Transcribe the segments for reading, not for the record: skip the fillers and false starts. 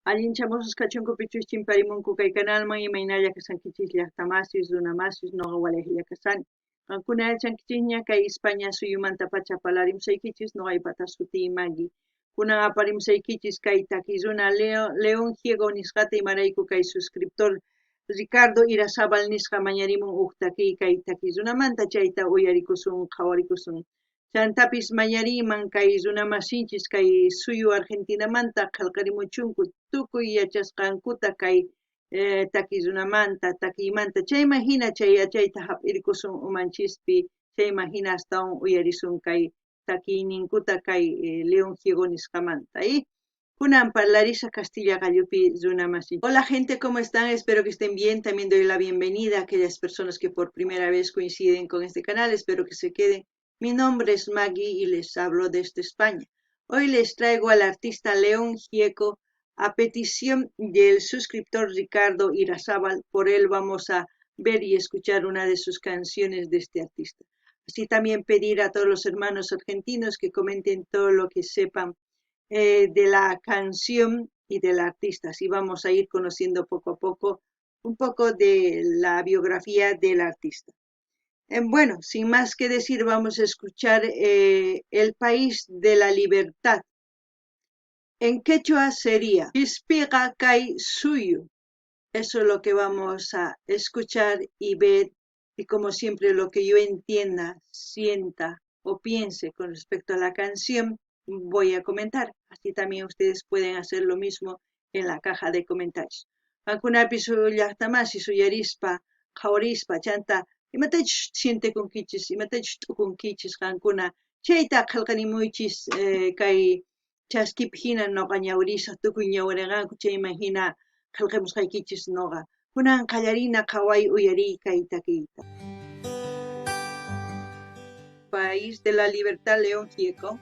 Allinchamusqas kachunkupichus chimparimunku kay kanalman imaynalla kashankichis llaqtamasis, runamasis, noqa walejlla kashani. Qankuna yachankichisña kay España suyumantapacha parlarimusaykichis, noqaypata sutiy Maggie. Kunan aparimusaykichis kay takiy runa León Gieco nisqata imarayku kay suscriptor Ricardo Irazábal nisqa mañarimun uj takiy kay takiy runamanta chayta uyarikusun qhawarikusun. Chantapis mañariyman kay runamasinchis kay suyu Argentinamanta qhelqarimuchunku tukuy yachasqankuta kay takiy runamanta, takiymanta, chayman hina chay yachayta hap'irikusun umanchispi, chayman hina astawan uyarisun kay takiyninkuta kay León Gieco nisqamanta. Kunan parlarisa Castilla qallupi runamasinchis. Hola gente, ¿cómo están? Espero que estén bien. También doy la bienvenida a aquellas personas que por primera vez coinciden con este canal. Espero que se queden. Mi nombre es Maggie y les hablo desde España. Hoy les traigo al artista León Gieco a petición del suscriptor Ricardo Irazábal. Por él vamos a ver y escuchar una de sus canciones de este artista. Así también pedir a todos los hermanos argentinos que comenten todo lo que sepan de la canción y del artista. Así vamos a ir conociendo poco a poco un poco de la biografía del artista. Bueno, sin más que decir, vamos a escuchar El País de la Libertad. En quechua sería Qhispiyqa kay suyu. Eso es lo que vamos a escuchar y ver, y como siempre lo que yo entienda, sienta o piense con respecto a la canción, voy a comentar. Así también ustedes pueden hacer lo mismo en la caja de comentarios. Qankunapis llaqtamasi suyarispa, qhawarispa, chanta imatachus sientekunkichis, imatachus t'ukunkichis qankuna, chayta qhelqarimuychis kay chaskipi hina noqa ñawirisaq, tukuy ñawirinqanku chayman hina qhelqamusqaykichis noqa. Kunan qallarina qhaway uyariy kay takiyta. País de la Libertad, León Gieco.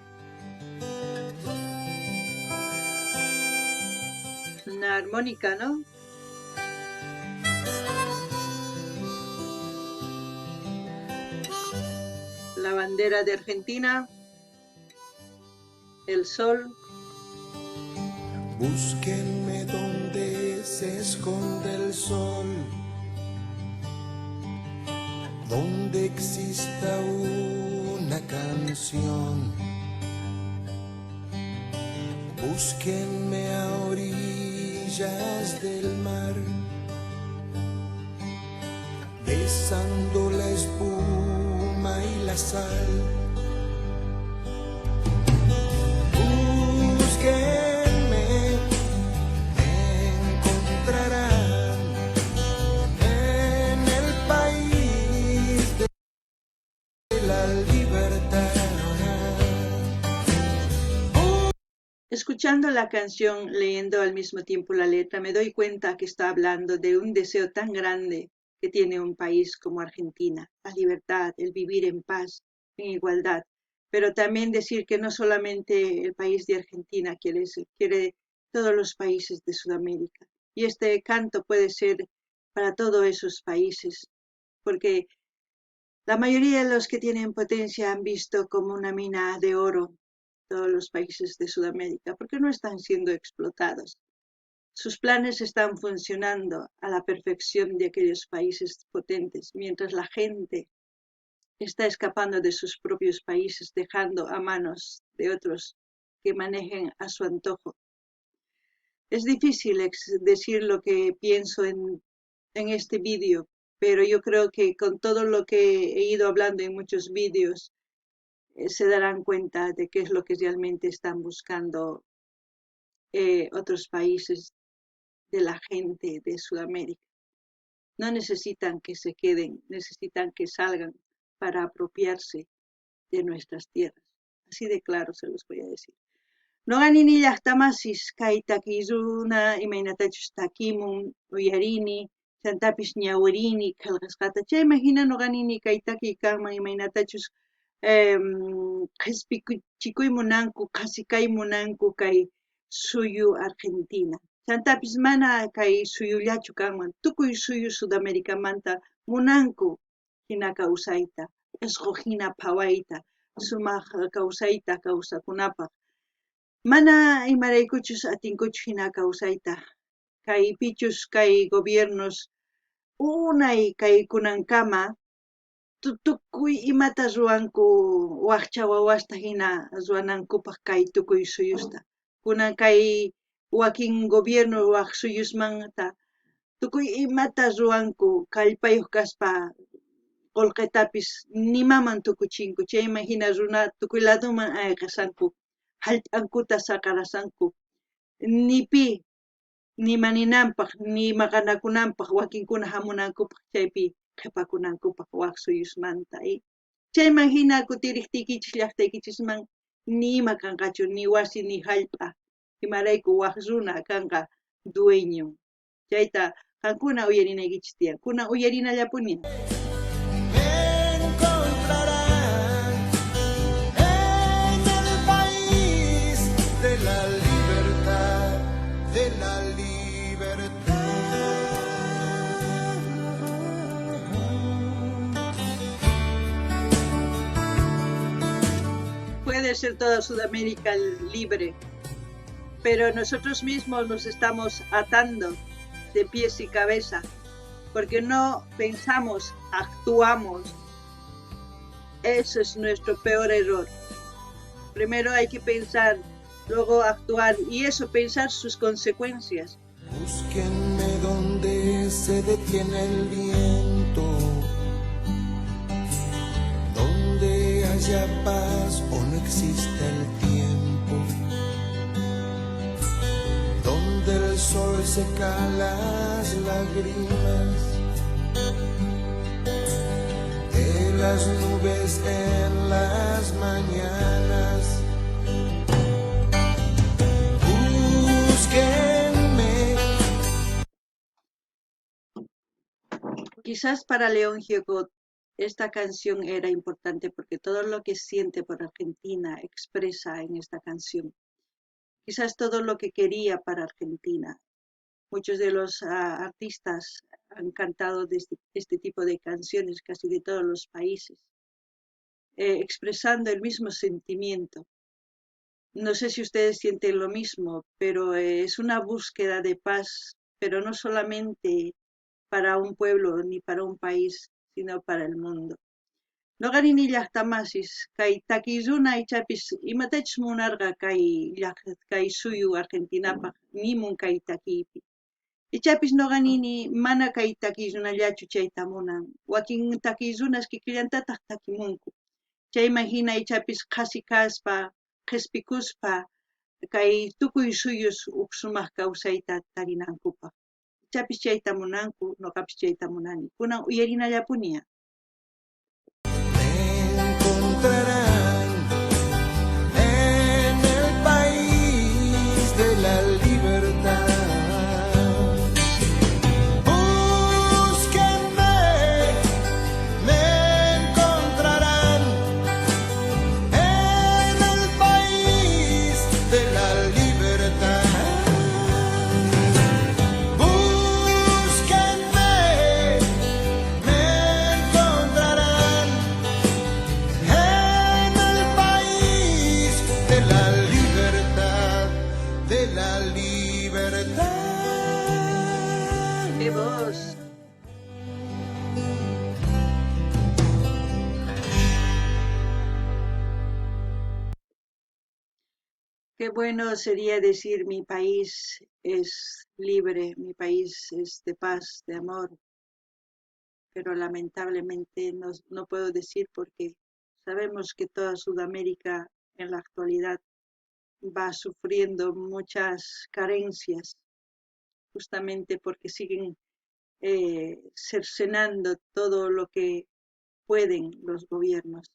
Una armónica, ¿no? La bandera de Argentina, el sol. Búsquenme donde se esconde el sol, donde exista una canción. Búsquenme a orillas del mar, besando la espuma y la sal. Búsquenme, me encontrarán en el país de la libertad. Escuchando la canción, leyendo al mismo tiempo la letra, me doy cuenta que está hablando de un deseo tan grande que tiene un país como Argentina, la libertad, el vivir en paz, en igualdad. Pero también decir que no solamente el país de Argentina quiere eso, quiere todos los países de Sudamérica. Y este canto puede ser para todos esos países, porque la mayoría de los que tienen potencia han visto como una mina de oro todos los países de Sudamérica, porque no están siendo explotados. Sus planes están funcionando a la perfección de aquellos países potentes, mientras la gente está escapando de sus propios países, dejando a manos de otros que manejen a su antojo. Es difícil decir lo que pienso en este vídeo, pero yo creo que con todo lo que he ido hablando en muchos vídeos, se darán cuenta de qué es lo que realmente están buscando otros países de la gente de Sudamérica. No necesitan que se queden, necesitan que salgan para apropiarse de nuestras tierras. Así de claro se los voy a decir. Noqa nini llaqtamasis kay takiy runa imaynatachus takimun uyarini, chantapis ñawirini qhelqasqata. Chayman hina noqa nini kay takiy kanman imaynatachus qhispichikuy munanku, qhasi kay munanku kay suyu Argentina. Chantapis mana kay suyullachu kanman, tukuy suyu Sudaméricamanta munanku hina kawsayta, p'isqu hina phawayta, sumaq kawsayta kawsakunapaq. Mana imaraykuchus atinkuchu hina kawsayta. Kaypichus kay gobiernos unay kaykunankama tukuy imata ruwanku wajcha wawasta hina ruwanankupaj kay tukuy suyusta. Kunan kay wakin gobierno waj suyusmanta tukuy imata ruwanku kallpayoj kaspa qolqetapis nimaman tukuchinku, chayman hina runa tukuy ladoman ayqesanku, jallp'ankuta saqarasanku, ni pi nimaninanpaj ni maqanakunanpaj wakinkuna jamunankupaj chaypi qhepakunankupaj waj suyusmanta. Chayman hina kutirejtiykichis llajtaykichisman ni ima kanqachu, ni wasi ni jallp'a, imarayku waj runa kanqa dueño. Chayta qankuna uyarinaykichis tiyan, kunan uyarinallapuni. Me encontrarán en el país de la libertad, de la libertad. Puede ser toda Sudamérica libre, pero nosotros mismos nos estamos atando de pies y cabeza, porque no pensamos, actuamos. Ese es nuestro peor error. Primero hay que pensar, luego actuar, y eso, pensar sus consecuencias. Búsquenme donde se detiene el viento, donde haya paz o no exista el tiempo, donde el sol seca las lágrimas de las nubes en las mañanas. Búsquenme. Quizás para León Gieco esta canción era importante porque todo lo que siente por Argentina expresa en esta canción. Quizás todo lo que quería para Argentina. Muchos de los artistas han cantado de este tipo de canciones casi de todos los países, expresando el mismo sentimiento. No sé si ustedes sienten lo mismo, pero es una búsqueda de paz, pero no solamente para un pueblo ni para un país, sino para el mundo. Noqa nini llajtamasis, kay takiy runa ichapis imatachus munarqa kay kay suyu Argentinapaj nimun kay takiypi. Ichapis noqa nini mana kay takiy runallachu chayta munan, wakin takiy runas kikillantataj takimunku. Chayman hina ichapis qhasi kaspa, qhispikuspa, kay tukuy suyus uj sumaq kawsayta tarinankupaj. Ichapis chayta munanku, noqapis chayta munani. Kunan uyarinallapunia. Me encontrarán en el país de la libertad. Búsquenme, me encontrarán en el país de la libertad. Búsquenme, me encontrarán en el país de la libertad, de la libertad. ¡Qué voz! Qué bueno sería decir mi país es libre, mi país es de paz, de amor, pero lamentablemente no puedo decir porque sabemos que toda Sudamérica en la actualidad va sufriendo muchas carencias, justamente porque siguen cercenando todo lo que pueden los gobiernos.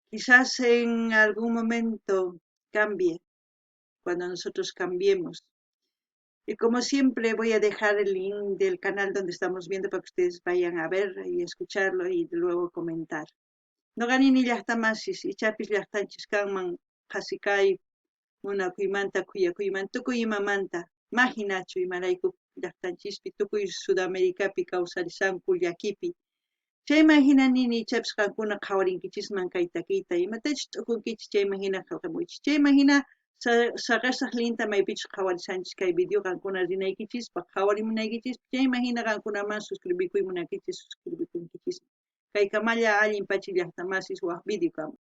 Quizás en algún momento cambie, cuando nosotros cambiemos. Y como siempre voy a dejar el link del canal donde estamos viendo para que ustedes vayan a ver y escucharlo y luego comentar. Noqa nini llajtamasis, ichapis llajtanchis kanman qhasi kay munakuymanta, khuyakuymanta, tukuy imamanta, majinachu imarayku llajtanchispi, tukuy Sudamericapi kawsarisanku llakipi. Chayman hina nini ichapis qankuna qhawarinkichisman kay takiyta, imatachus t'ukunkichis chayman hina qhelqamuychis. Chayman hina saqesaq linta maypichus qhawarisanchis kay video qankuna rinaykichispaq, qhawarimunaykichispaq, chayman hina qankunaman suscribikuy munankichis suscribikunkichisman. Kaykamalla allin pachi llaqtamasis waj video kama.